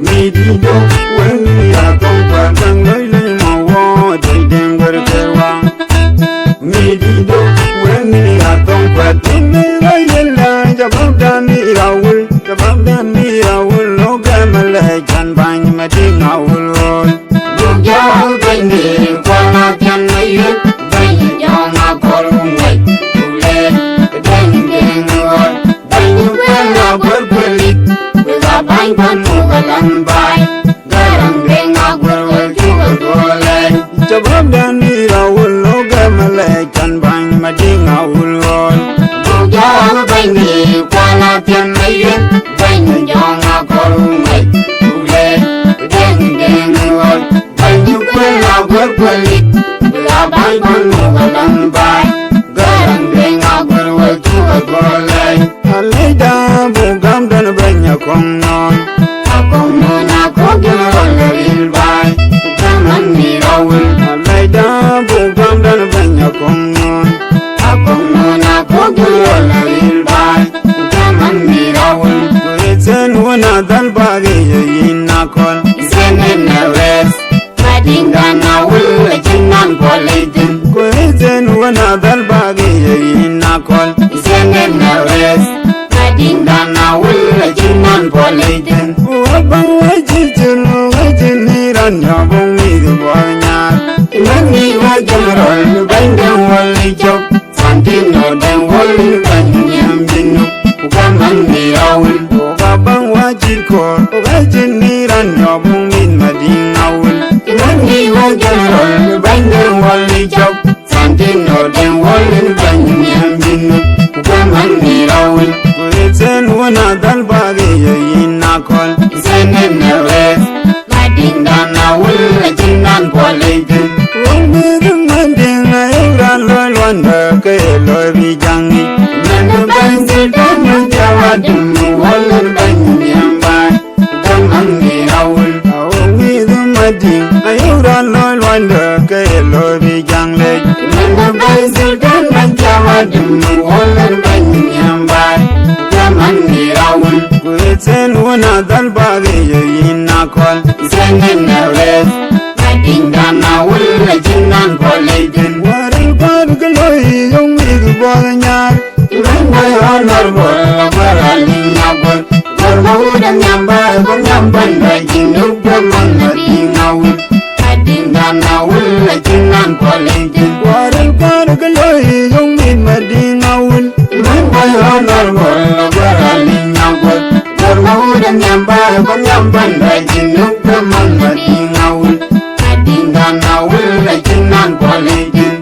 Mïdït dɔ̈k, wën ya thɔ̈ŋ kuɛl bɛ̈n lɔc lɔc ma wɔ, dɛ̈i dɛ̈ŋ gɔ̈r kër Pan muk alan baai, Garaŋ Deŋ Aguer wël cuk aduɔl lɛɛc. Shabab dan Mïr Awil lɔ gɛm alɛɛc, kan bäny Madiŋ Awil ɣɔɔl. Buk jɔɔk bäny ni kual athiɛn ayen, bäny ni jɔŋ akɔr ŋäc, buk lɛɛc, Deŋ Deŋ ɣɔɔl. Bäny ni kuɛl Aguer kuɛl lik, bï la bäny pan muk alan baai, Garaŋ Deŋ Aguer wël cuk aduɔl lɛɛc. Alɛɛcda buk gam dɔn bɛ̈ny akɔŋ nɔɔn. Akɔŋ nɔɔn akɔk General Laril baai, ku gam an Mïr Awil. Alɛɛcda buk gam dɔn bɛ̈ny akɔŋ nɔɔn. Akɔŋ nɔɔn akɔk General Laril baai, ku gam an Mïr Awil. Ku ëthen wën adhal bak ë ye yïn akɔl. Ëthen en ë rɛth. Madiŋdan Awil acïn nɔn puɔl lec thïn. Ku ëthen wën adhal bak ë ye yïn akɔl. Ëthen en ë rɛth. Madiŋdan Awil acïn nɔn puɔl lec thïn. Ku abäŋ wä cï cïn wä cïn ni raan nyɔk bɔ̈ mïth buɔk nyaar. Mɛn ni wä General bɛ̈ny Deŋ Wal ë cök. Santino Deŋ Wal bäny nhiam bï nu, ku ka man Mïr Awil. Ku ka bäŋ wä cït kɔɔr, ku ka cïn ni raan nyɔk bɔ̈ mïth Madiŋ Awil. Cï man ni wä General bäny Deŋ Wal ë cök. Santino Deŋ Wal bäny nhiam bï nu, ku ka man Mïr Awil. Ku ëthen wën adhal bak ë ye yïn akɔl. Ëthen en ë rɛth. Madiŋdan Awil acïn nɔn puɔl lec thïn. Wok mïth Madiŋ ayok raan loi luɔndë ke ye loi bï jaŋ ŋic. Mɛn bäny Sultan Matiang Adim, wal bäny nhiam baai, ku gam an Mïr Awil. Wok mïth Madiŋ ayok raan loi luɔndë ke ye loi bï jaŋ lec. Mɛn bäny Sultan Matiang Adim, wal bäny nhiam baai, ku gam an Mïr Awil. Ku ëthen wën adhal bak ë ye yïn akɔl. Ëthen en ë rɛth. Madiŋdan Awil acïn nɔn puɔl lec thïn. Wär ë kuan ke loi yöŋ mïth buɔk nyaar. Cï man bɔ̈ honorable Aguer Aliŋ Aguer. Gɔl ma wut anhiam baai, ku nhiam bäny baai cïn nu, ku man Madiŋ Awil. Madiŋdan Awil acïn nɔn puɔl lec thïn. Wär ë kuan ke loi yöŋ mïth Madiŋ Awil. Mɛn bɔ̈ honorable Aguer Aliŋ Aguer. Gɔl ma wut anhiam baai, ku nhiam bäny baai cïn nu, ku man Madiŋ Awil. Madiŋdan Awil acïn nɔn puɔl lec thïn.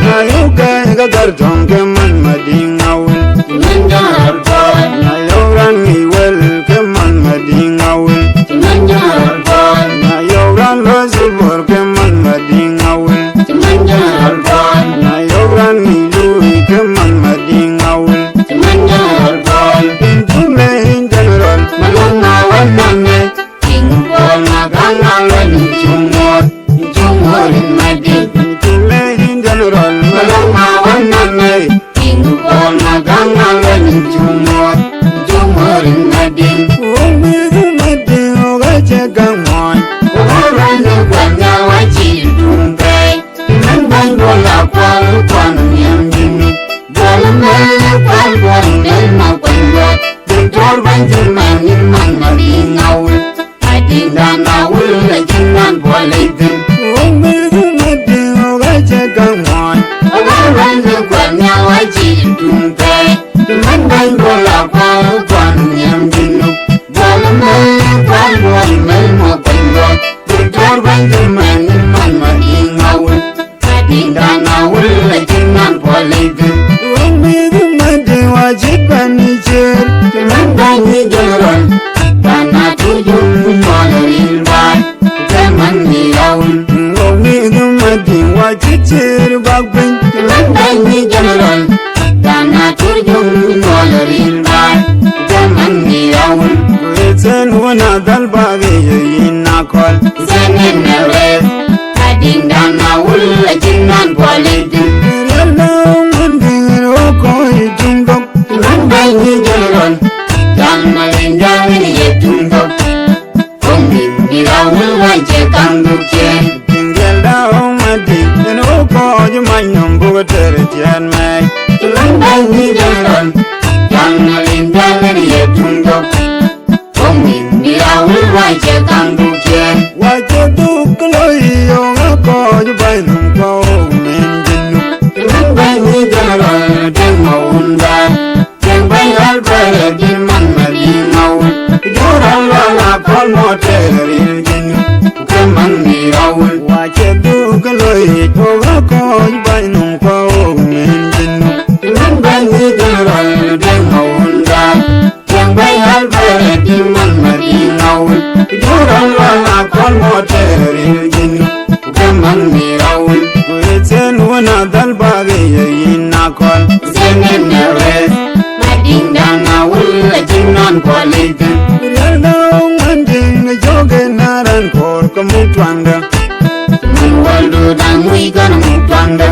Na yöök gäi ke Gärtɔŋ ke man Madiŋ Awil. Cï man General Paul. Na yöök raan ŋic wël ke man Madiŋ Awil. Cï man General Paul. Na yöök raan lɔ thibor ke man Madiŋ Awil. Cï man General Paul. Na yöök raan ŋic luui ke man Madiŋ Awil. Cï man General Paul. Cï man General. Malɔŋ ma wän nɔŋ ŋic. King Paul Magang Alony, cuk muɔ̈ɔ̈th, cuk muɔ̈ɔ̈th in Madiŋ. Cuk lɛc in General Malɔŋ ma wän nɔŋ ŋic. King Paul Magang Alony, cuk muɔ̈ɔ̈th, cuk muɔ̈ɔ̈th in Madiŋ. Wok mïth Madiŋ, wok acï gäŋ muɔny. Wok aa ruɛ̈ny në kuɛth nhial wä cï tuŋ thɛɛi. Mɛn bäny Duɔl Akual kuan nhiam bï nu. Duɔl Mɛl Akual, Duɔl Mɛl ma kuany Duɔl. Doctor Benjamin in man Madiŋ Awil. Madiŋdan Awil acïn nɔn puɔl lec thïn. Wok mïth Madiŋ, wok acï gäŋ muɔny. Wok aa ruɛ̈ny në kuɛth nhial wä cï tuŋ thɛɛi. Mɛn bäny Duɔl Akual kuan nhiam bï nu. Duɔl Mɛl Akual, Duɔl Mɛl ma kuany Duɔl. Doctor Benjamin in man Madiŋ Awil. Madiŋdan Awil acïn nɔn puɔl lec thïn. Wok mïth Madiŋ, wä cït pan ë ciëër. Cï man bäny General. Pan Atur Jɔŋ Nyuɔl Ril Baai, ku ke man Mïr Awil. Wok mïth Madiŋ, wä cït ciëër bak piny. Cï man bäny General. Pan Atur Jɔŋ Nyuɔl Ril Baai, ku ke man Mïr Awil. Ku ëthen wën adhal bak ë ye yïn akɔl. Ëthen en ë rɛth. Madiŋdan Awil acïn nɔn puɔl lec thïn. Riɛl na wën dïr wä kɔc tuŋ dɔ̈k. Cï man bäny General. Ë tök akɔ̈ɔ̈c bäny nɔm kɔ̈u ŋɛn jin. Ŋɛn bäny ë jɔn rɔl dɛŋ awunda. Tiɛŋ bäny Albert, tiŋ man Madiŋ Awul. Jɔn rɔl wal akɔl mɔtɛr ril jin. Ku ke man Mir Awul. Ku ë thiën wën adhal bak ë ye yïn akɔl. Thiën in ë wɛth. Madiŋ dan Awul, acïn nɔn kuɔl ë thïn. Riɛlda wun Madiŋ, jɔk ë na raan kɔɔr ke muk tuaŋda. Min wäldu daŋ wïc kɔn muk tuaŋda.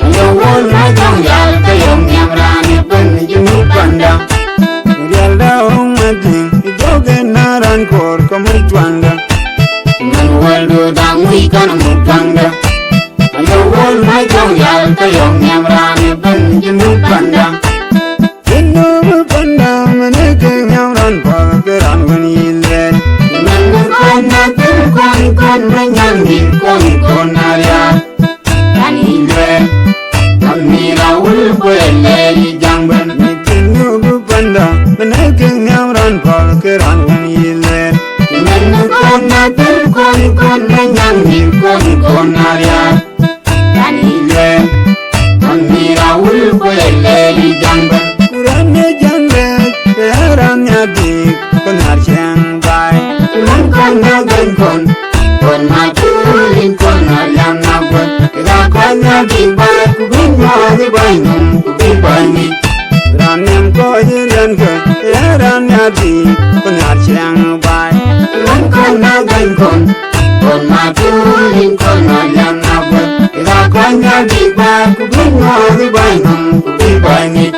Ayo wol ma jɔŋ yal ke yɔŋ nhiam raan ëbën jï muk panda. Riɛlda wun Madiŋ, jɔk ë na raan kɔɔr ke muk tuaŋda. Min wäldu daŋ wïc kɔn muk tuaŋda. Ayo wol ma jɔŋ yal ke yɔŋ nhiam raan ëbën jï muk panda. Jëndu bï panda, mene ke nhiam raan pɔl ke raan wën yï lɛɛr. Mene kɔn na thïn kɔn kɔn me nyan dït kɔn kɔn na riaak. Raan yï lɛɛr, raan Mir Awul kuɛɛr lɛɛr yï jaŋ bɛ̈n. Jëndu bï panda, mene ke nhiam raan pɔl ke raan wën yï lɛɛr. Mene kɔn na thïn kɔn kɔn me nyan dït kɔn kɔn na riaak. Raan yï lɛɛr, raan Mir Awul kuɛɛr lɛɛr yï jaŋ bɛ̈n. Ku raan ë jaŋ bɛ̈n, ke ya raan nhiar dït, ku nhiar ciɛɛŋ baai. Ku lɛ̈ŋ kɔn na gäny kɔn, kɔn ma tuul in kɔn na riaŋ na guɛ̈n. Ke ya kɔn nhiar dït baai, ku bï nyuɔɔth ë bäny nɔm, ku bï bäny ŋic. Raan nhiam kɔc ë riɛnkë, ke ya raan nhiar dït, ku nhiar ciɛɛŋ baai. Ku lɛ̈ŋ kɔn na gäny kɔn, kɔn ma tuul in kɔn na riaŋ na guɛ̈n. Ë ka kɔn nhiar dït baai, ku bï nyuɔɔth ë bäny nɔm, ku bï bäny ŋic.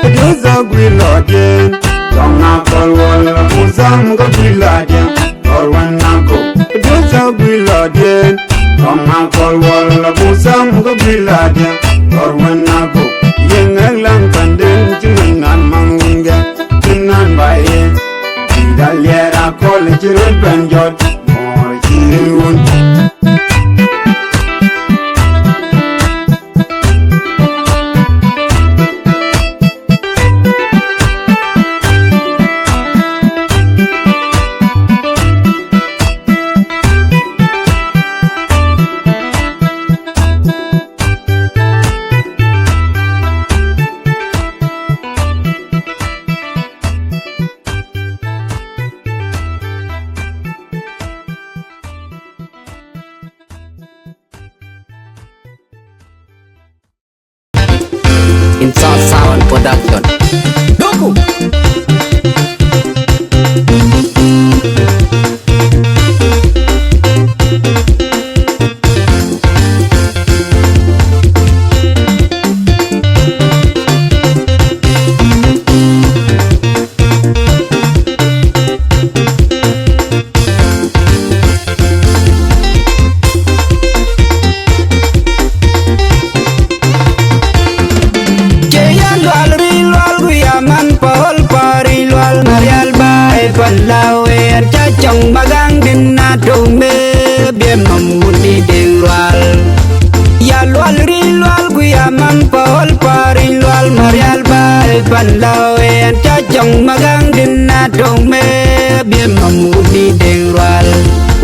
Producer guil lɔdiɛn, jɔŋ akɔl wal, Musa Muga guil lɔdiɛn, lɔr wën na go. Producer guil lɔdiɛn, jɔŋ akɔl wal, Musa Muga guil lɔdiɛn, lɔr wën na go. Yen ŋɛk läŋ panden, cï ŋɛk ŋan maŋ wun gɛ, cï ŋan ba yen. Dït aliɛɛr akɔl cï röt bɛ̈n jɔt, mɔɔr cï röt wun. In South Sound Production. Doku. Cï ya Lual Riɛny Lual, ku ya man Paul Paul Riɛny Lual, Marial Baai pan Lawɛɛr, ca cɔŋ Magaŋ dïn na tök me biem mam wun dï Deŋ Lual. Ya Lual Riɛny Lual, ku ya man Paul Paul Riɛny Lual, Marial Baai pan Lawɛɛr, ca cɔŋ Magaŋ dïn na tök me biem mam wun dï Deŋ Rual.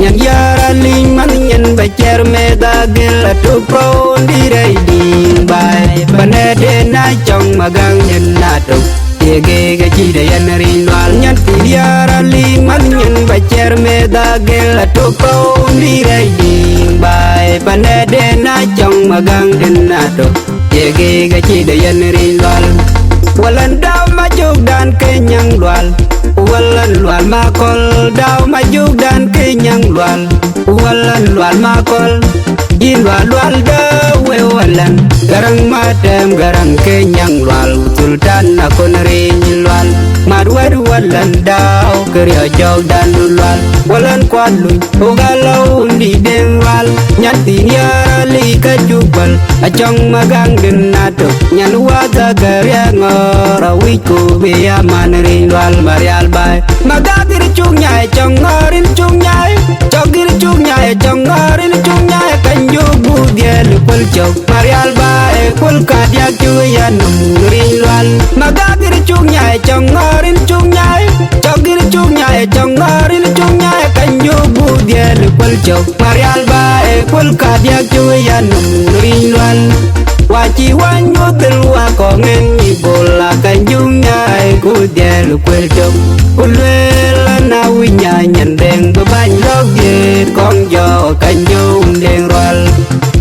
Nyan yär alic man nyan ba cɛr meth agel atuk pɔu ndi rɛy diŋ baai. Panɛden na cɔŋ Magaŋ nyan na tök. Tiegek acï de yɛn Riɛny Lual. Nyan thil yär alic man nyan ba cɛr meth agel atuk pɔu ndi rɛy diŋ baai. Panɛden na cɔŋ Magaŋ nyan na tök. Ye gek acï de yɛn Riɛny Lual. Walän dau ma jök dan ke nyaŋ Lual. Walän Lual ma kɔl dau ma jök dan ke nyaŋ Lual. Walän Lual ma kɔl. Yïn Lual Lual dau we walän. Garaŋ ma tɛm Garaŋ ke nyaŋ Lual. Sultan akon Riɛny Lual. Mat wɛ̈t walän dau ke riɔ̈c jɔk dan Lual. Walän kuat luny. Ku ka lɔ wun dï Deŋ Rual, nyan thïn yär alic ka cuk päl, acɔŋ Magaŋ dïn na tök, nyan wath ake riɛk ŋɔ̈ɔ̈r, awïc ku bï ya man Riɛny Lual Marial Baai. Magaŋ gïr cuk nyai, cɔŋ ŋɔ̈ɔ̈r yïn cuk nyai, cɔk gïr cuk nyai, cɔŋ ŋɔ̈ɔ̈r yïn cuk nyai, kany juk buk dhiɛl kuöl cök. Marial Baai, kuöl kadiäk cuk ya nɔm Riɛny Lual. Magaŋ gïr cuk nyai, cɔŋ ŋɔ̈ɔ̈r yïn cuk nyai, cɔk gïr cuk nyai, cɔŋ ŋɔ̈ɔ̈r yïn cuk nyai, kany juk buk dhiɛl kuöl cök. Marial Baai, Kuel kadiäk cï we ya nöm në riny lual. Wa cï wa nyuɔ̈th dhil wa kɔŋ en nyi bol, a kany juŋ nyaai ku dhiɛl kuel cök. Ku lueel an, a wic nyaai nyan dheŋ bï bäny lɔ̈k dhiëët kɔŋ jɔ kany juŋ deŋ rual.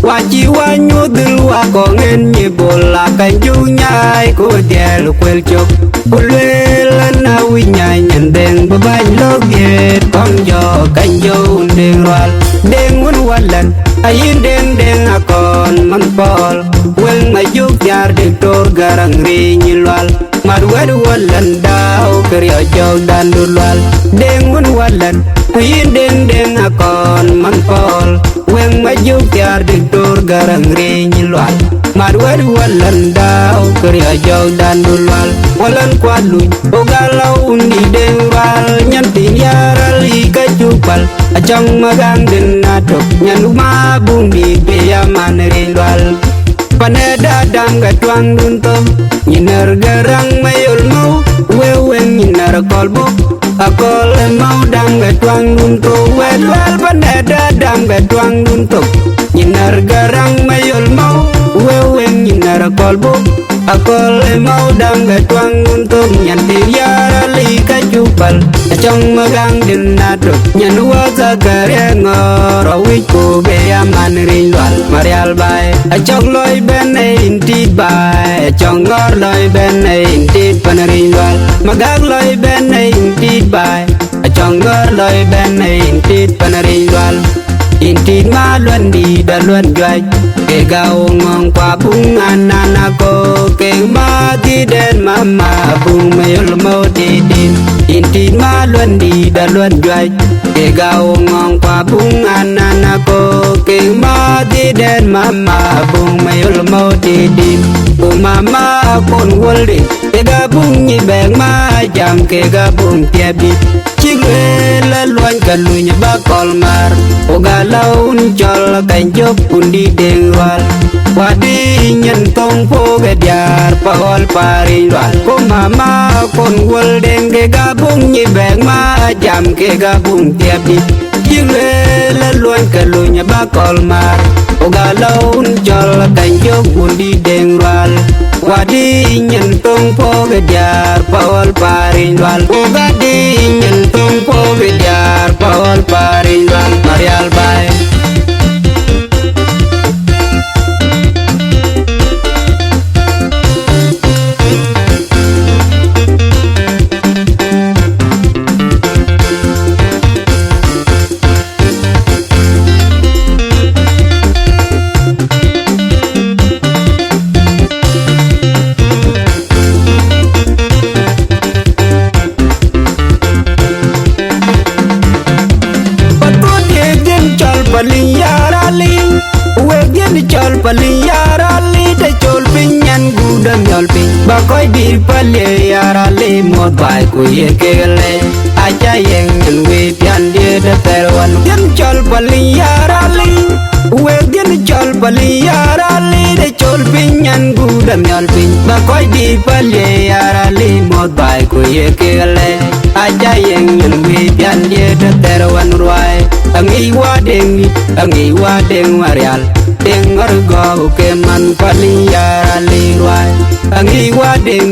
Wa cï wa nyuɔ̈th dhil wa kɔŋ en nyi bol, a kany juŋ nyaai ku dhiɛl kuel cök. Ku lueel an, a wic nyaai nyan dheŋ bï bäny lɔ̈k dhiëët kɔŋ jɔ kany juŋ deŋ rual. Deŋ wën walɛn, a yïn deŋ deŋ akɔn man pɔl. Weŋ ma juk thiaar diktor Garaŋ riny lual. Mat wɛ̈t walɛn dau kë riɔ̈c jɔk dandu lual. Deŋ wën walɛn, ku yïn deŋ deŋ akɔn man pɔl. Weŋ ma juk thiaar diktor Garaŋ riny lual. Mat wɛ̈t walɛn dau kë riɔ̈c jɔk dandu lual. Walɛn kuat luny, o gal a wun dï deŋ rual. Nyan thin yaar ali ka cuk pal. Acɔŋ ma gaŋ din na tök, nyan ma buŋ dï be ya man riny lual. Panɛda dam ke tuaŋdun thok, nyin när Garaŋ ma yol mɔu, weu weŋ nyin när akɔl buk, akɔl ë mɔu dam ke tuaŋdun thok, wet lual panɛda dam ke tuaŋdun thok, nyin när Garaŋ ma yol mɔu, weu weŋ nyin när akɔl buk, akɔl ë mɔu dam ke tuaŋdun thok, nyan thil yaar ali ka cuk pal, acɔŋ ma gaŋ din na tök, nyan wä Zakaria ŋɔɔr, awïc ku be ya man riny lual, Marial Baai. Acɔk lɔi bɛ̈n ë yïn tit baai, acɔk ŋɔ̈r lɔi bɛ̈n ë yïn tit pan riny lual. Magak lɔi bɛ̈n ë yïn tit baai, acɔk ŋɔ̈r lɔi bɛ̈n ë yïn tit pan riny lual. Yïn tit ma luɔn dïït a luɔn juac, kek a wo ŋɔ̈ŋ kua buŋ anana ko, kek ma dhïdɛn mama buŋ me yol mɔu tidin. Yïn tit ma luɔn dïït a luɔn juac, kek a wo ŋɔ̈ŋ kua buŋ anana ko, kek ma dhïdɛn mama buŋ me yol mɔu tidin. Ku mama akon wolde, kek a buŋ nyi bɛ̈k ma jam, kek a buŋ thiɛpdït. Cïk lueel la luɔny ka luny ba kɔl mar, ku gal a wun cɔl kany jök kun dï deŋ rual. Wadï nyin thoŋ puɔ̈k ë diaar pa ɣɔl pa riny lual. Ku mama kon wol deŋ kek a buŋ nyi bɛ̈k ma jam, kek a buŋ thiɛpdït. Cï lueel la luɔny ka luny ba kɔl mar, ku gal a wun cɔl kany jök kun dï deŋ rual. Wadï nyin thoŋ puɔ̈k ë diaar pa ɣɔl pa riny lual. Ku gadï nyin thoŋ puɔ̈k ë diaar pa ɣɔl pa riny lual. Marial Baai. Pathuɔ̈t ye dhiën cɔl Paliŋ Yaar Ali, wek dhiën cɔl Paliŋ Yaar Ali, të col piny nyan guda miɔl piny, ba kɔc dït Paliŋ Yaar Ali muɔ̈th baai ku ye kek lɛc, aca yeŋ nyan wëi piändiɛ̈ të thɛɛr wan. Dhiën cɔl Paliŋ Yaar Ali, wek dhiën cɔl Paliŋ Yaar Ali, të col piny nyan guda miɔl piny, ba kɔc dït Paliŋ Yaar Ali muɔ̈th baai ku ye kek lɛc. Aca yeŋ nyan wëi piändiɛ̈ të thɛɛr wan ruaai. Aŋic wa deŋ, aŋic wa deŋ Marial, deŋ ŋɔ̈r gɔ̈u ke man Paliŋ Yaar Ali ruaai. Aŋic wa deŋ,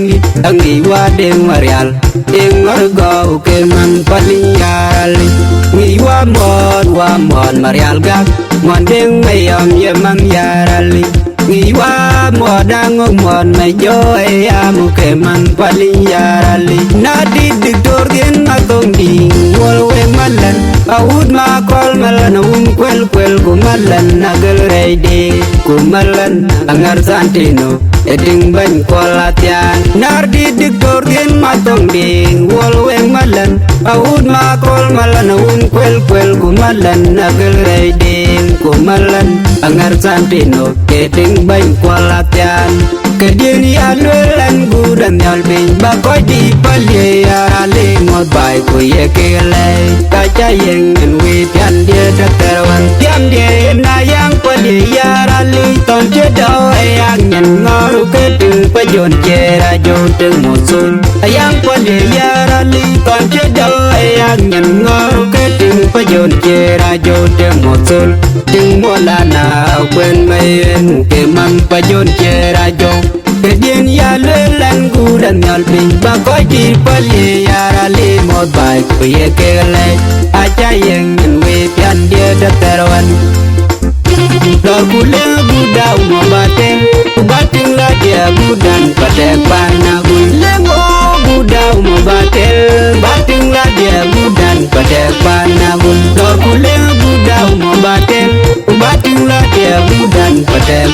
aŋic wa deŋ Marial, deŋ ŋɔ̈r gɔ̈u ke man Paliŋ Yaar Ali. Ŋic wa muɔ̈th, wa muɔ̈th Marial Gak, muɔ̈th deŋ Mayɔm ye man Yaar Ali. Ŋic wa muɔ̈th Aŋök muɔ̈th Majɔ̈ ë yam ke man Paliŋ Yaar Ali. Na dït diktor dhiën ma thoŋ dïŋ wol wek malän, awut ma kɔl malän, awun kuel kuel ku malän, agël rɛɛcde ku malän, aŋär Santino ë tiŋ bɛ̈ny kuɔl athiaan. Na dït diktor dhiën ma thoŋ dïŋ wol wek malän, awut ma kɔl malän, awun kuel kuel ku malän, agël rɛɛcde ku malän, aŋär Santino ke tiŋ bɛ̈ny kuɔl athiaan. Këdiën ya lueel ɛn guda miɔl piny, ba kɔc dït Paliŋ Yaar Ali muɔ̈th baai ku ye kek lɛc, ka ca yeŋ nyan wëi piändiɛ̈ të thɛɛr wan. Piändiɛ̈ na yaŋ Paliŋ Yaar Ali, thɔn cï dɔ̈u ë yak nyan ŋɔ̈r ke tiŋ pa Jɔn Ciɛɛr Ajɔk tiŋ Mothul. Ayaŋ Paliŋ Yaar Ali, thɔn cï dɔ̈u ë yak nyan ŋɔ̈r ke tiŋ pa Jɔn Jon Ciɛɛr Ajou, tiŋ Mothul, tiŋ Molana, kuen mɛi en ke man pa Jon Ciɛɛr Ajou. Ke diɛn ya lueel an, gut anhial piny, ba kɔc dït päl ye yar ali moth baai, ku ye kek lɛc, aca yeŋ nyin wei pian diɛt athɛɛr ɣɔn. Lɔr ku leŋ gut dau mɔ ba tel, ku ba tiŋ la diɛ gut dan ba tɛk pan agul. Leŋ o gut dau mɔ ba tel, ba tiŋ la diɛ gut dan ba tɛk pan agul. Lɔr ku leŋ gut dau mɔ ba tel, ku ba tiŋ la diɛ gut dan ba tɛk